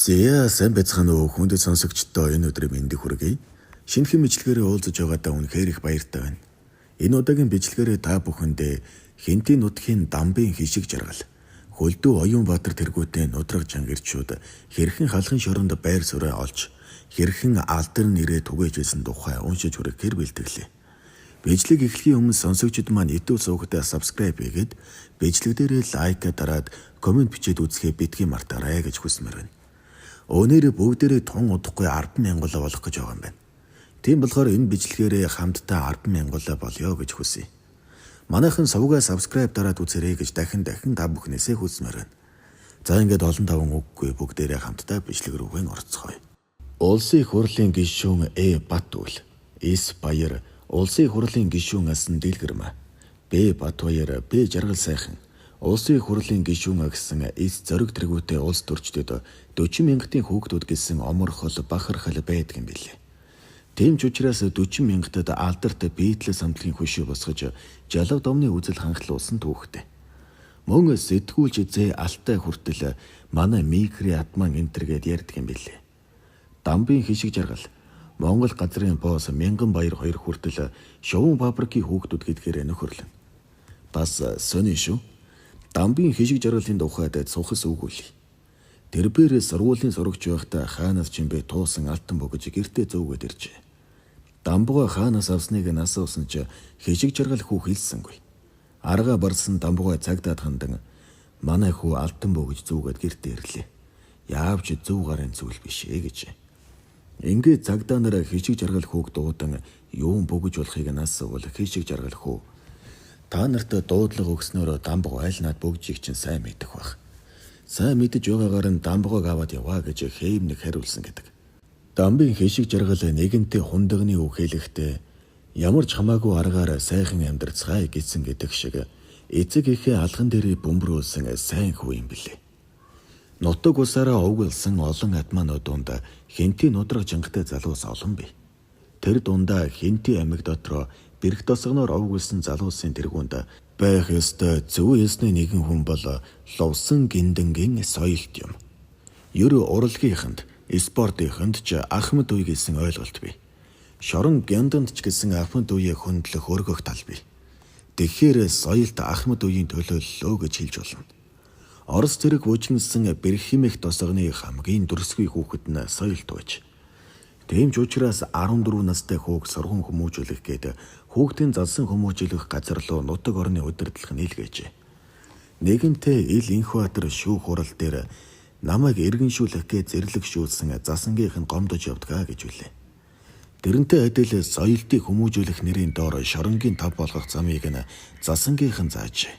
За сайн байцгаана уу, хүндэт сонсогчдоо, энэ өдрийн мэндийг хүргэе. Шинэхэн бичлэгээрээ уулзаж байгаадаа үнэхээр их баяртай байна. Энэ удаагийн бичлэгээрээ та бүхэндээ Хэнтийн нутгийн Дамбын хишиг жаргал, Хөлдөө Оюунбаатар тэргүүтээ нудраг чангирчууд хэрхэн халахын шоронд байр сууриа олж, хэрхэн алдар нэрээ түгээж байсан тухай уншиж хүрэхээр бэлтгэлээ. Бичлэг эхлэхийн өмнө сонсогчид маань YouTube сувагтаа subscribe хийгээд, бичлэг дээрээ like дараад, comment бичээд үзэхээ битгий мартаарай гэж хүсмээр байна. Өнөөдөр бүгдээрээ тун удахгүй 10,000 болох гэж байгаа юм байна. Тийм болохоор энэ бичлэгээрээ хамтдаа 10,000 болъё гэж хүсье. Манайхан сувгаа subscribe дараад үзээрэй гэж дахин дахин та бүхнээсээ хүсмээр байна. За, ингээд олон таван үггүй, бүгдээрээ хамтдаа бичлэг рүүгээ орцгоё. Улсын их хурлын гишүүн Э Батүл, С Баяр, Улсын их хурлын гишүүн Асан Дэлгэрмэ, Б Батбаяр, Б Жаргал сайхан, Улсын их хурлын гишүүн агсан Эс Зориг тэргүүтэй улс төрчдөд 40 мянгатын хүүхдүүд гэсэн оморхол бахархал байдаг юм билээ. Тийм ч учраас 40 мянгатад алдарт Битлз хамтлагийн хөшөө босгож, жалав домны үзэл ханхлуулсан түүхтэй. Мөн сэтгүүлч Зэ Алтай хүртэл манай микри атман энтер гээд ярьдаг юм билээ. Дамбын хишиг жаргал, Монгол газрын босс Мянган Баяр хоёр хүртэл шувуун фабрикийн хүүхдүүд гэдгээр нөхөрлөн. Бас сони шүү. Дамбын хишиг жаргалын тухайд цухас өгүүлье. Тэрбээр сургуулийн сурагч байхдаа хаанаас ч юм бэ туусан алтан бөгж гэртээ зөөгөөд иржээ. Дамбуга хаанаас авсныг нь асуусан чи хишиг жаргал хүү хэлсэнгүй. Арга барсан дамбуга цагдаад хандан манай хүү алтан бөгж зүүгээд гэртээ ирлээ. Яавч зөв гарын зүйл биш ээ гэж. Ингээд цагдаа нараа хишиг жаргал хүүг дуудан юун бөгж болохыг нь асуувал хишиг жаргал хүү та нарт дуудлага өгснөөрөө дамбуг айл над бөгжийг чинь сайн мэдэх байх. Сайн мэдэж байгаагаар нь дамбугыг аваад яваа гэж хээм нэг хариулсан гэдэг. Дамбын хишиг жаргал нэгэнтээ хундагны үг хэлэхдээ ямар ч хамаагүй аргаар сайхан амьдрцгаая гэсэн гэдэг шиг эцэг эхээ алган дээрээ бөмбөрүүлсэн сайн хүү юм билээ. Нутаг усаараа овгуулсан олон атманууд дунд Хэнтийн нудраг жингатай залуус олон бий. Тэр дундаа Хэнтийн аймаг дотроо бэрх тосгоноор овгуулсан залуусын тэргуунд байх ёстой зөв ёсны нэгэн хүн бол Лувсан Гиндэнгийн соёлт юм. Ер урлагийнханд, спортынханд ч Ахмад үе гэсэн ойлголт бий. Шорон Гянданд ч гэсэн Ахмад үеэ хөндлөх өргөх тал бий. Тэгэхээр соёлт Ахмад үеийн төлөөллөө гэж хэлж болно. Орос зэрэг вужинсан бэрхимэх тосгоны хамгийн дүрсгүй хүүхэд нь соёлт байж. Тийм ч учраас 14 настай хүүг сурган хүмүүжүүлэх гээд хүүхдийн залсан хүмүүжүүлэх газар руу нутаг орны удирдлага нийлгээжээ. Нэгэнтээ Ил Инхбаатар шүүх хурал дээр намайг иргэншүүлэх гээд зэрлэгшүүлсэн засангийнх нь гомдож явдгаа гэж үлээ. Тэрнтэй адил соёлтыг хүмүүжүүлэх нэрийн доор шоронгийн тав болгох замыг нь засангийнх нь заажээ.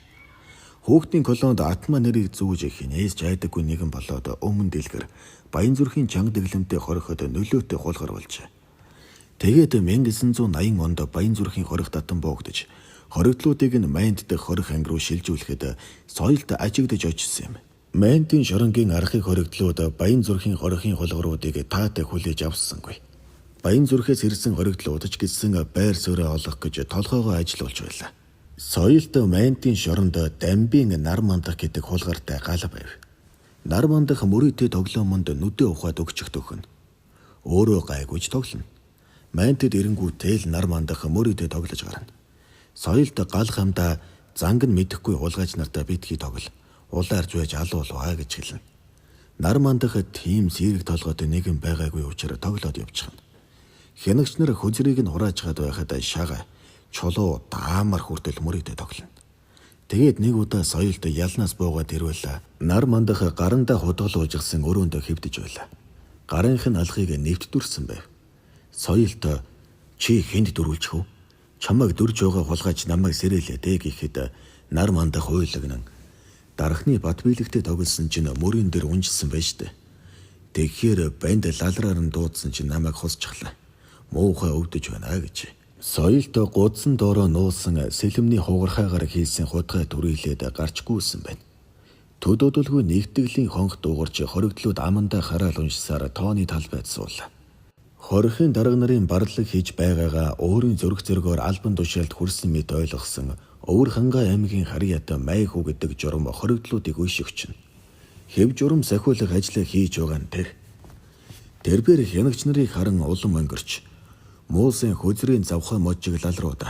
Хүүхдийн колонд атма нэрийг зүүж хинээс ч айдаггүй нэгэн болоод өмнө дэлгэр Баян зүрхийн чанга дэглэмтэй хориход нөлөөтэй хулгар болжээ. Тэгээд 1980 онд Баян зүрхийн хорих татан боогдож, хоригдлуудыг нь Майнд дэх хорих анги руу шилжүүлэхэд соёлт ажигдаж очсон юм. Майндын шоронгийн архыг хоригдлууд Баян зүрхийн хорихын хулгаруудыг таатай хүлээж авсангүй. Баян зүрхээс ирсэн хоригдлууд ч гэсэн байр сууриа олох гэж толгоогоо ажилуулж байлаа. Соёлт Майндын шоронд Дамбын нар мандах гэдэг хулгартай гал байв. Нар мандах мөрөөдөө тоглоомонд нүдэ ухаад өгчих төхөн. Өөрөө гайгүйж тоглоно. Майнтад ирэнгүүтэл нар мандах мөрөөдөө тоглож гарна. Соёлт гал хамдаа занг нь мэдэхгүй хулгайч нартаа битгий тоглол. Улаарж байж алуулваа гэж хэлнэ. Нар мандах тийм сэрэг толгойтой нэгэн байгаагүй учраас тоглоод явчихна. Хянагч нар хөзрийг нь хураажгаад байхад шага чулуу даамар хүртэл мөрөөдөө тоглоно. Тэгээд нэг удаа соёлт ялнаас буугаад ирвэл нар мандах гарандаа худгалуужсан өрөөндөө хэвдэж байлаа. Гарынх нь алхыг нэвт дүрсэн байв. Соёлт чи хүнд дөрүүлчих үү? Чамайг дөрж байгаа хулгайч намайг сэрээлээ дээ гэхэд нар мандах уйлагнан дархны бат биелэгтэй тоглосон чинь мөрийн дээр унжсан байж тээ. Тэгэхээр банд лалраар нь дуудсан чинь намайг хусчихлаа. Муухай өвдөж байна гэж. Соёлт гудсан доороо нуусан сэлэмний хугархайгаар хийсэн худгай түрээлээд гарчгүйсэн байна. Төд удалгүй нэгтгэлийн хонх дуугарч, хоригдлууд амандаа хараал уншсаар тооны талбайд суулаа. Хорихын дарга нарын барлаг хийж байгаагаа өөрийн зөрөх зөргөөр албан тушаалд хүрсэн мэт ойлгосон Өвөр Хангай аймгийн Харьяат Майхүү гэдэг журам хоригдлуудыг өшөгчнө. Хэв журам сахиулах ажлаа хийж байгаа нь тэр. Тэрбээр хянагч нарыг харан улам өнгөрч муусын хөзрийн завхай можиг лалрууд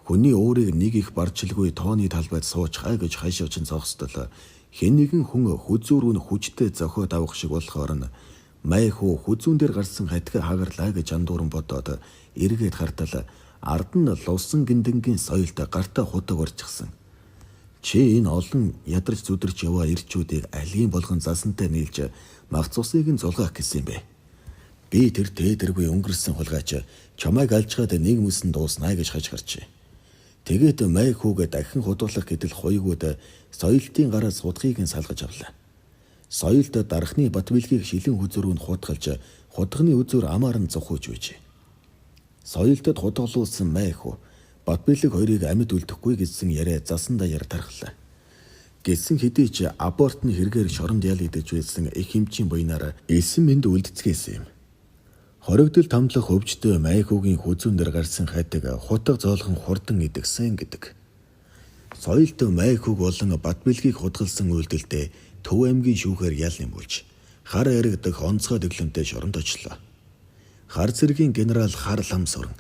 хүний уурыг нэг их барчилгүй тооны талбайд суучихаа гэж хайшаачин зогсдол хэн нэгэн хүн хүзүүр нь хүчтэй зохиод авах шиг болохоор нь Майхүү хүзүүн дээр гарсан хатгаа хагарлаа гэж андууран бодоод эргээд хартал ард нь лувсан гиндэнгийн соёлд гартаа хутаг орчихсон. Чи энэ олон ядарч зүдэрч яваа ирчүүдийг алийн болгон засантай нийлж магц усыг нь зулгаах гэсэн юм бэ? Би тэр тээдэргүй өнгөрсөн хулгайч чамайг алжгаад нэг мөсөн дууснаа гэж хаж гарчээ. Тэгээд Майхүүгээ дахин худуулах гэдэл хоёугууд соёлтын гараас худгийг нь салгаж авлаа. Соёлд дархны Батбилгийг шилэн хүзүүрүү нь худгалж худганы үзүүр амаар нь зухууж байжээ. Соёлдод худгалуулсан Майхүү Батбилэг хоёрыг амьд үлдэхгүй гэсэн яриа засан даяар тархлаа. Гэсэн хэдий ч абортны хэрэгээр шоронд ял идэж байсан их эмчийн буйнаар элсэн мэнд үлдцгээсэн юм. Хоригдол тамлах өвчтөй Майхүүгийн хүзүүн дээр гарсан хайтаг хутга зоолхон хурдан идэгсэн гэдэг. Соёлд Майхүүг болон Батбилгийг худгалсан үйлдэлдээ Төв аймгийн шүүхээр ял нэмүүлж хар яригдах онцгой дэглэмтэй шоронд очлоо. Хар цэргийн генерал Хар лам сүрэн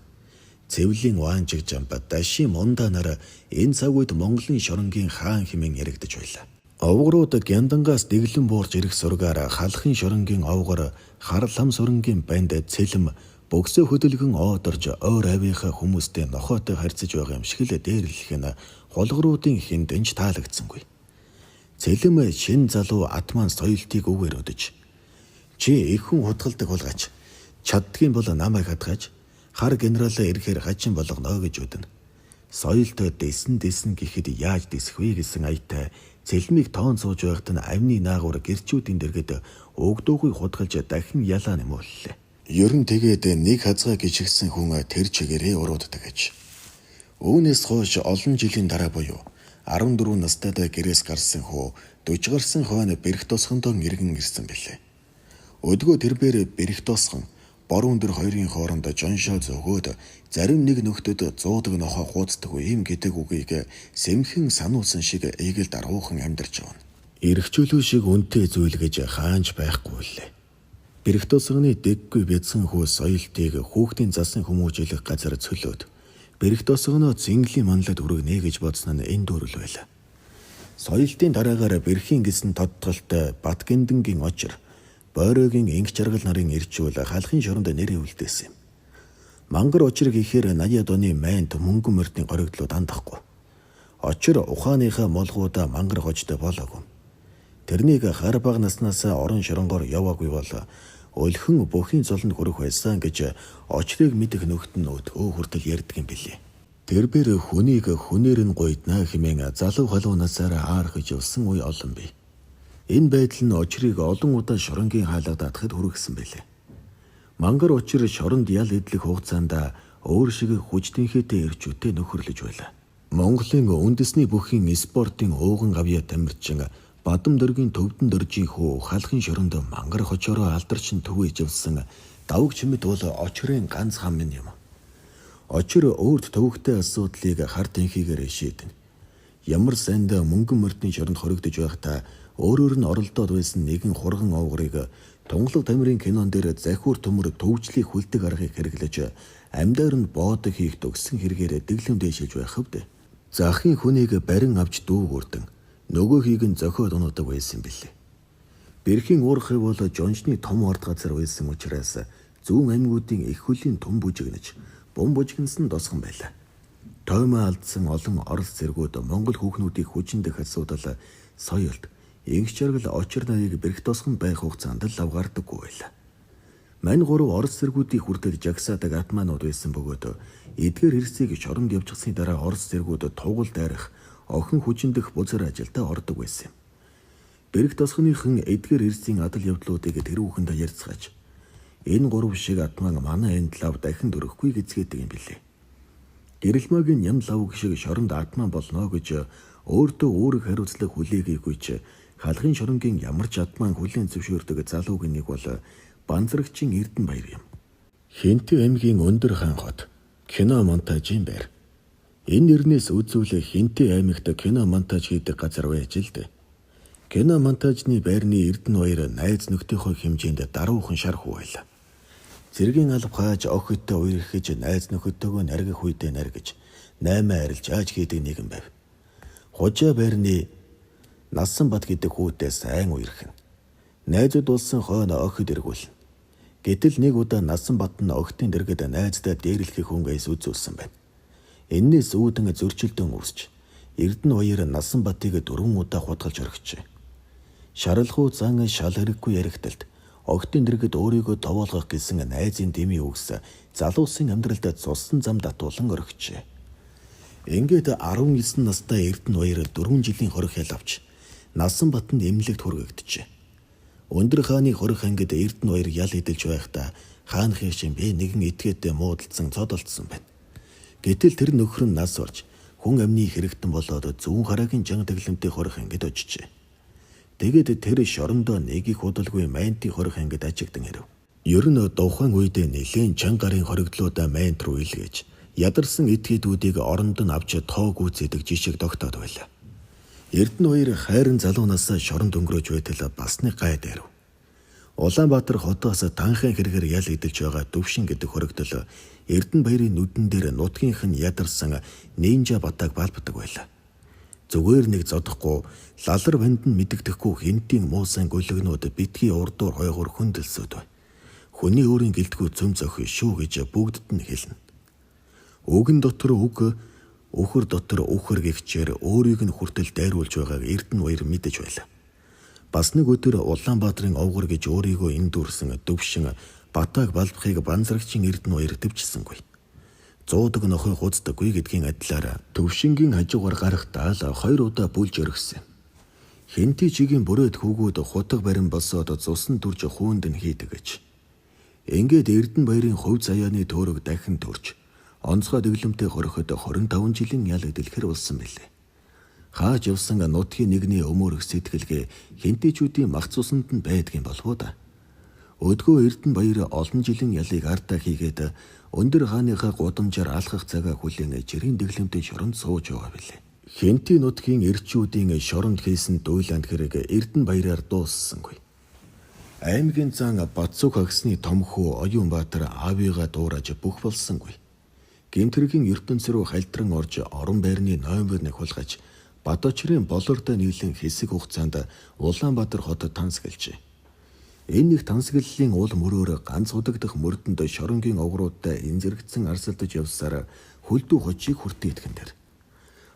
Цэвлийн Ваанжиг жамба Дашийн мундаа нар энэ цаг үед Монголын шоронгийн хаан хэмээн яригдаж байлаа. Овгорууд Гяндангаас дэглэм буурч ирэх сургаар халахын шоронгийн овгор Хар лам сүрэнгийн банд цэлэм бөгсөө хөдөлгөн оодорж ойр авийнхаа хүмүүстэй нохойтой харьцаж байгаа юм шиг л дээрлэх нь хулгаруудын хиндэнч таалагдсангүй. Цэлэм шин залуу атман соёлтыг үгээр өдөж чи их хүн хутгалдаг хулгайч чаддгийн бол намайг хадгаж хар генералаа ирэхээр хачин болгоно гэж үдэнэ. Соёлтой дэсэн дэсэн гэхэд яаж дэсэх вэ гэсэн аятай цэлмийг тоон сууж байхад нь амны наагур гэрчүүдийн дэргэд өгдөөгүй худгалж дахин ялаа нэмүүллээ. Ер нь тэгээд нэг хазгай гიშгсэн хүн тэр чигээрээ урууддаг гэж. Үүнээс хойш олон жилийн дараа буюу 14 настайдаа гэрээс гарсан хөө 40 гарсан хойно бэрх тосгондоо иргэн ирсэн билээ. Өдгөө тэрбээр бэрх тосгон бор өндөр хоёрын хооронд жоншоо зөөгөөд зарим нэг нөхдөд зуудаг нохоо хууддаг юм гэдэг үгийг сэмхэн сануулсан шиг эгэл даруухан амьдарч явна. Эрхчлөө шиг үнэтэй зүйл гэж хаанч байхгүй лээ. Бэрх тосгоны дэггүй бяцхан хүү соёлтыг хүүхдийн засан хүмүүжүүлэх газар цөлөөд бэрх тосгоноо цэнглийн манлаад өргөнэ гэж бодсон нь энэ дүүрэл байлаа. Соёлтын дараагаар бэрхийн гэсэн тодтголтой Батгиндэнгийн очир Бойрогийн инх жаргал нарын ирчүүл халахын шоронд нэрээ үлдээсэн юм. Мангар очир гэхээр 80-ад оны майнд мөнгөн мордын горигдлууд андахгүй. Очир ухааныхаа молгуудаа мангар хожтой болоогүй. Тэрнийг хар баг наснаас орон шоронгоор яваагүй бол өлхөн бүхийн золонд хүрэх байсан гэж очрыг мэдэх нөхд нь өтгөө хүртэл ярьдаг юм билээ. Тэрбэр хүнийг хүнээр нь гуйднаа хэмээн залуу халуун насаараа аархаж явсан үе олон бий. Энэ байдал нь очрыг олон удаа шоронгийн хаалга даатахад хүргэсэн байлээ. Мангар учир шоронд ял эдлэх хугацаанд өөр шиг хүчтэнхээтэй эрчүүтэй нөхөрлөж байлаа. Монголын үндэсний бүхийн спортын ууган гавьяа тамирчин Бадам дөргийн төвдөн дөржийн хүү халахын шоронд мангар хочоороо алдарчин төвөөж явсан давг чимэд бол очрын ганц хам юм. Очир өөрт төвөгтэй асуудлыг хар тэнхийгээр шийдэнэ. Ямар сайнд мөнгөн мордны шоронд хоригдож байхдаа өөрөөр нь оролдоод байсан нэгэн хурган овгорыг тунгалаг тамирын кинон дээр захиур төмөр төвжлийг хүлдэг аргыг хэрэглэж амьдаар нь боодог хийх төгссөн хэрэгээр дэглэм дээшилж байх хэвдэ. Захын хүнийг барин авч дүүгүрдэн нөгөөхийг нь зохиод унуудаг байсан билээ. Бэрхийн уурхай бол жончны том орд газар байсан учраас зүүн аймагуудын их хөлийн тум бүжигнэж бум бүжигнсэн досгон байлаа. Тоймоо алдсан олон орос цэргүүд Монгол хүүхнүүдийг хүчиндэх асуудал соёлд инх жаргал очир нарыг бэрх тосгон байх хугацаанд л авгаардаггүй байлаа. Мань гурав орос цэргүүдийн хүртэл жагсаадаг атманууд байсан бөгөөд эдгээр хэрсийг шоронд явчихсны дараа орос цэргүүд тугал дайрах охин хүчиндэх бузар ажилдаа ордог байсан юм. Бэрх тосгоныхан эдгээр эрсийн адал явдлуудыг тэрүүхэндээ ярьцгааж энэ гурав шиг атман манай энд лав дахин дөрөхгүй гэцгээдэг юм билээ. Гэрэлмаагийн ням лав шиг шоронд атман болно гэж өөртөө үүрэг хариуцлага хүлээгээгүй ч халахын шоронгийн ямар ч атман хүлээн зөвшөөрдөг залуугийн нэг бол Банзрагчийн Эрдэнэ баяр юм. Хэнти аймгийн өндөр хаан хот кино монтажийн байр. Энэ нэрнээс үзүүлээ Хэнти аймагт кино монтаж хийдэг газар байж л дээ. Кино монтажны байрны Эрдэнэ баяр найз нөхдийнхөө хэмжээнд даруухан шар хүү байлаа. Цэргийн алба хааж охидтой үерхэж найз нөхөдтэйгөө наргих үедээ наргиж, наймаа арилж ааж хийдэг нэгэн байв. Хужаа байрны Нассан бат гэдэг хүүтэй сайн үерхэнэ. Найзууд болсон хойно охид эргүүлнэ. Гэтэл нэг удаа Нассан бат нь охидын дэргэд найздаа дээрлэхийг хөнгөөс үзүүлсэн байна. Эннээс үүдэн зөрчилдөн үүсч Эрдэнэ баяр Нассан батыг 4 удаа худгалж орхижээ. Шаралхуу зан шал хэрэггүй яригталд огтын дэргэд өөрийгөө товоолгох гэсэн найзын дэмий үгс залуусын амьдралд цуссан зам татуулан орхижээ. Ингээд 19 настай Эрдэнэ баяр 4 жилийн хорих ял авч Насан Батанд эмнэлэгт хүргэгджээ. Өндөр хааны хорих ангид Эрдэнэ баяр ял эдэлж байхдаа хаан хийшин бэ нэгэн этгээдээ муудалцсан цодолдсон байна. Гэтэл тэр нөхөр нь нас орж хүн амны хэрэгтэн болоод зүүн хараагийн жан тэглэмтэй хорих ангид очжээ. Тэгээд тэр шорондоо нэг их удалгүй Майнтын хорих ангид ажигдан ирэв. Ер нь тухайн үедээ нэлээн чанга гарын хоригдлуудаа Майнт руу илгээж ядарсан этгээдүүдийг оронд нь авч тоо гүйцээдэг жишг тогтоод байлаа. Эрдэнэ хоёр хайран залуу насаа шоронд өнгөрөөж байтал бас нэг гай дайрв. Улаанбаатар хотоос танхын хэрэгээр ял эдэлж байгаа Дүвшин гэдэг хоригдол Эрдэнэ баярын нүдэн дээр нутгийнх нь ядарсан нинжа батаг балбдаг байлаа. Зүгээр нэг зодохгүй лалар банд нь мэдэгдэхгүй хинтийн муусан гөлөгнүүд битгий урдуур хойгоор хөндлөсөд бай. Хүний өөрийн гэлтгүй цөм зохи шүү гэж бүгдд нь хэлнэ. Үгэн дотор үг, үхэр дотор үхэр гихчээр өөрийг нь хүртэл дайруулж байгааг Эрдэнэ баяр мэдэж байлаа. Бас нэг өдөр Улаанбаатарын овгор гэж өөрийгөө эндүрсэн Дүвшин батаг балбахыг банзрагчин Эрдэнэ баяр төвчсэнгүй. Зуудаг нохой хуцдаггүй гэдгийн адилаар Төвшингийн хажуугаар гарахдаа л 2 удаа бүлж өргөсөн. Хинти чигийн бүрээд хүүгүүд хутга барин босоод цусн дүрж хүүнд нь хийдэг гэж. Ингээд Эрдэнэ баярын хувь заяаны төөрөг дахин төрж онцгой дэглэмтэй хориход 25 жилийн ял эдэлхэр болсон билээ. Хааж явсан нутгийн нэгний өмөөрөх сэтгэлгээ хинтичүүдийн мах цусанд нь байдгийн болов уу да. Өдгөө Эрдэнэ баяр олон жилийн ялыг ардаа хийгээд өндөр хааныхаа гудамжаар алхах цагаа хүлээн жирийн дэглэмтэй шоронд сууж байгаа билээ. Хинти нутгийн эрчүүдийн шоронд хийсэн дуйлаанд хэрэг Эрдэнэ баяраар дууссангүй. Аймгийн зан Батцуг хагсны том хүү Оюунбаатар аавыгаа дуурайж бүх болсонгүй. Гэмтэргийн ертөнц рүү халтран орж орон байрны ноёмбор нөхулгаж Бадочрын болортой нийлэн хэсэг хугацаанд Улаанбаатар хотод тансаглажээ. Энэ нэг тансаглалын уул мөрөөр ганц удагдах мөрдөнд шоронгийн овгоруудтай инзэрэгдсэн арсалдаж явсаар хөлдүү хочийг хүртээдхэн дээр.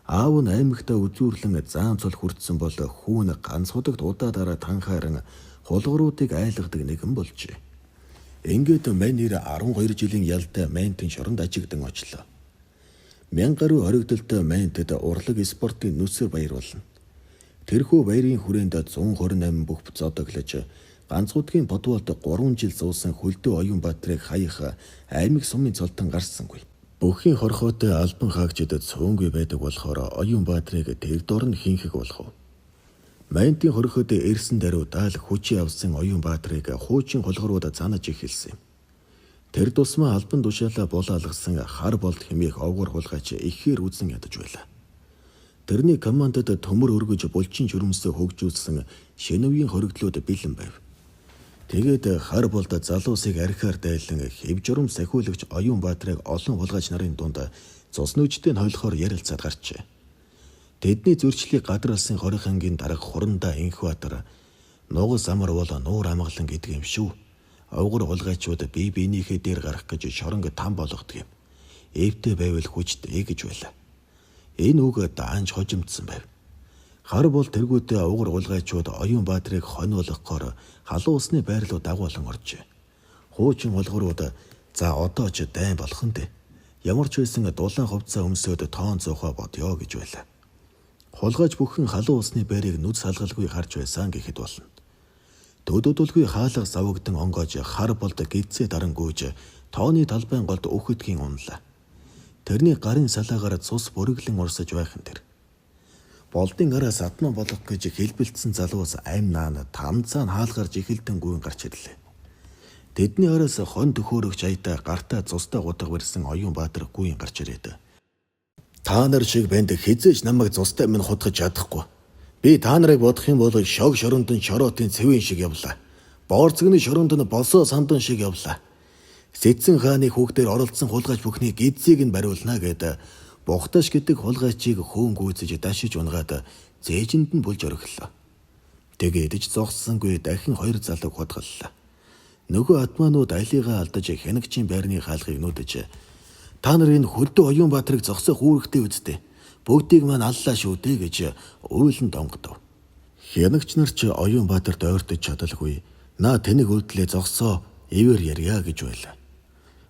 Аав нь аймагтаа үзүүрлэн заан цол хүртсэн бол хүүн ганц удагт удаа дараа танхааран хулгууруудыг айлгадаг нэгэн болжээ. Ингээд мань нэр 12 жилийн ялтай Майнтын шоронд ажигдан очлоо. 1000 гаруй хоригдолтой Майнтад урлаг спортын нүсэр баяр болно. Тэрхүү баярын хүрээнд 128 бүх зодоглож ганцуудгийн подволд 3 жил зуусан хөлдөө Оюунбаатрыг хаях аймаг сумын цолтон гарсангүй. Бүхийн хорхоотой албан хаагчид цөөнгүй байдаг болохоор Оюунбаатрыг тэр дор нь хинхэг болох. Майнтын хорхоод ирсэн даруй даал хүчээ авсан Оюунбаатрыг хуучин хулгарууд занаж эхэлсэн юм. Тэр тусмаа албан тушаалаа булаалгасан хар болд хэмээх овгор хулгайч ихээр үзэн ядаж байлаа. Тэрний командад төмөр өргөж булчин жирэмсээ хөгжүүлсэн шинэ үеийн хоригдлууд бэлэн байв. Тэгээд хар болд залуусыг архиар дайлан хэв журам сахиулагч Оюунбаатрыг олон хулгайч нарын дунд цус нүүжтэй нь хойлохоор ярилцаад гарчээ. Тэдний зөрчлийг гадарласан хорих ангийн дарга хурандаа Инхбаатар нугас амар бол нуур амгалан гэдэг юм шүү. Овгор хулгайчууд бие биенийхээ дээр гарах гэж шоронг там болгодог юм. Эвтэй байвал хүчтэй гэж байлаа. Энэ үг даанч хожимдсан байв. Хар бол тэргүүтээ овгор хулгайчууд Оюунбаатрыг хонь болгохоор халуун усны байр руу дагуулan оржээ. Хуучин хулгуурууд за одоо ч дайн болох нь дээ. Ямар ч байсан дулаан хувцас өмсөөд тоон цуухаа бодъё гэж байлаа. Хулгайч бүхэн халуун усны байрыг нүд салгалгүй харж байсан гэхэд болно. Төдөөдөлгүй хаалга завагдан онгоож хар болд гидсээ дарангүйж тооны талбайн голд өөхөдгийн унлаа. Тэрний гарын салаагаар цус бүрглэн урсаж байх нь тэр. Болдын араас адман болох гэж хэлбэлцсэн залуус ам наана тамцаа нь хаалгарч эхэлдэн гүйн гарч ирлээ. Тэдний араас хон төхөөрөгч аятаа гартаа цустай гутга барьсан Оюунбаатар гүйн гарч ирээд. Та нар шиг банд хизээж намайг цустай минь хутгаж чадахгүй. Би та нарыг бодох юм бол шог шоронд нь шороотын цэвэн шиг явлаа. Боорцгны шоронд нь босоо сандан шиг явлаа. Сэтсэн хааны хүүхдээр оролцсон хулгайч бүхний гидсийг нь бариулна гэд Бухташ гэдэг хулгайчийг хөөн гүйцэж дашиж унгаад зээжинд нь бүлж орхилоо. Тэгээд ч зогссонгүй дахин хоёр залууг худгаллаа. Нөгөө атманууд алигаа алдаж хянагчийн байрны хаалгыг нүдэж та нар энэ хөлдөө Оюун Баатарыг зогсоох үүрэгтэй үсттэй. Бүгдийг маань аллаа шүү дээ гэж уйлан донгодов. Хянагч нар ч Оюун Баатарт ойртож чадалгүй. Наа тэнэг үлдлээ зогсоо ивэр ярья гэж байлаа.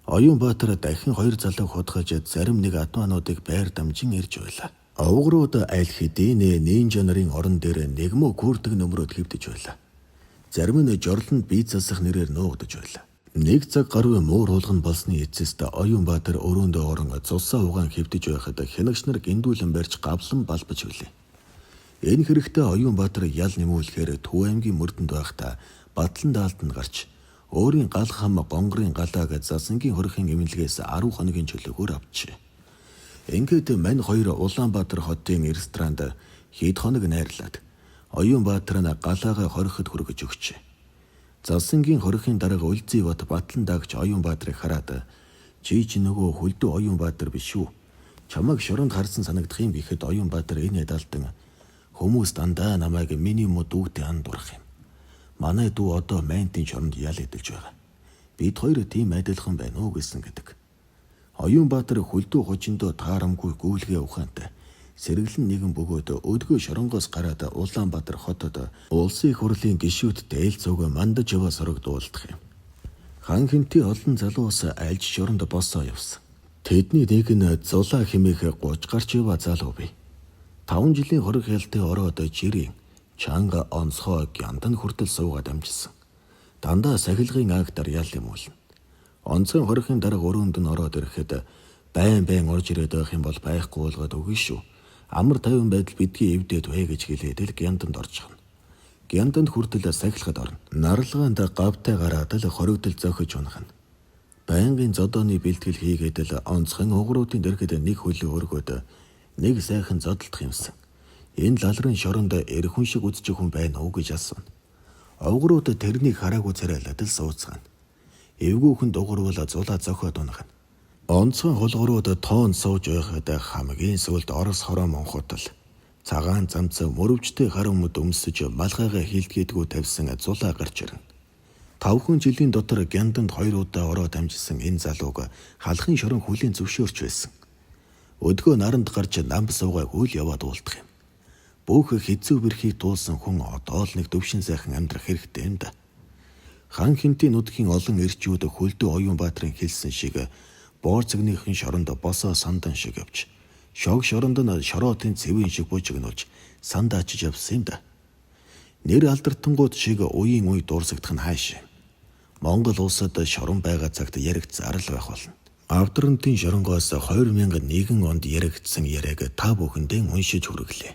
Оюун Баатар дахин хоёр залууг худгаж зарим нэг атмануудыг байр дамжин ирж байлаа. Овгорууд аль хэдийн нинжа нарын орон дээр нэгмөө күрдэг нөмрөөд хэвдэж байлаа. Зарим нь жорлонд бие засах нэрээр нуугдаж байлаа. Нэг цаг гаруй муур хулган болсны эцэст Оюун Баатар өрөөндөө орон цусаа угаан хэвдэж байхад хянагч нар гиндүүлэн барьж гавлан балбаж билээ. Энэ хэрэгтээ Оюун Баатар ял нэмүүлэхээр Төв аймгийн мөрдөнд байхдаа Батлан даалд нь гарч өөрийн гал хам гонгорын галааг Засангийн хорихын эмнэлгээс 10 хоногийн чөлөөгөөр авчээ. Ингээд мань хоёр Улаанбаатар хотын ресторанд хэд хоног найрлаад Оюун Баатар нь галаагаа хориход хүргэж өгчээ. Засангийн хорихын дарга Үлзий бат Батлан даагч Оюун Баатарыг хараад чи чи нөгөө хөлдөө Оюун Баатар биш үү? Чамайг шоронд харсан санагдах юм гэхэд Оюун Баатар энэ далдан хүмүүс дандаа намайг миний муу дүүтэй андуурах юм. Манай дүү одоо мантын шоронд ял эдэлж байгаа. Бид хоёр тийм адилхан байна уу гэсэн гэдэг. Оюун Баатар хөлдөө хожиндоо таарамгүй гүйлгээ ухаантай сэргэлэн нэгэн бөгөөд өдгөө шоронгоос гараад Улаанбаатар хотод улсын их хурлын гишүүд дээл цуг мандаж яваа сорог дуулдах юм. Хан хинтийн олон залуус альж шоронд босоо явсан. Тэдний нэг нь Зулаа хэмээх 30 гарч яваа залуу бий. 5 жилийн хориг хялтыг ороод жирийн чанга онцгой гяндан хүртэл суугаад амжсан. Дандаа сахилгын актар ял юм уулна. Онцгой хорихын дарга өрөөнд нь ороод ирэхэд байн байн орж ирээд байх юм бол байхгүй болгоод өгнө шүү. Амар тайван байдал бидгийг эвдээд бай гэж хэлээд л гянданд орчихно. Гянданд хүртэл сахилахад орно. Наралгаанд гавтай гараад л хоригдол зохиж унахна. Байнгын зодооны бэлтгэл хийгээд л онцгой угруудын дэргэд нэг хөлөө өргөөд нэг сайхан зодолдох юмсан. Энэ лалрын шоронд эр хүн шиг үзчих хүн байна уу гэж асууна. Овгорууд тэрнийг хараагүй царайлаад л сууцгаана. Эвгүүхэн дугуурвал зулаа зохиод унахна. Онцгой хулгуурууд тоон сууж байхад хамгийн сүүлд Орос хороо монхотол цагаан замц мөрөвчтэй хар өмд өмсөж малгайгаа хилдгээдгүү тавьсан зулаа гарч ирнэ. 5 жилийн дотор гянданд 2 удаа ороод амжсан энэ залууг халахын шорон хүлийн зөвшөөрч байсан. Өдгөө наранд гарч намб суугаа хөл яваад уулдах юм. Бүх хэцүү бэрхийг туулсан хүн одоо л нэг төвшин сайхан амьдрах хэрэгтэй юм да. Хан хинтийн нүдгийн олон эрчүүд хөлдөө Оюун Баатарын хэлсэн шиг боорцогныхын шоронд босоо сандан шиг явж шог шоронд нь шороотын цэвэн шиг бужигнуулж санд ачиж явсан юм да. Нэр алдартангууд шиг уян уй дуурсагдах нь хааш. Монгол улсад шорон байгаа цагт яригц зарл байх болно. Авдрантын шоронгоос 2001 онд яригдсан яриаг та бүхэндээ уншиж хүргэлээ.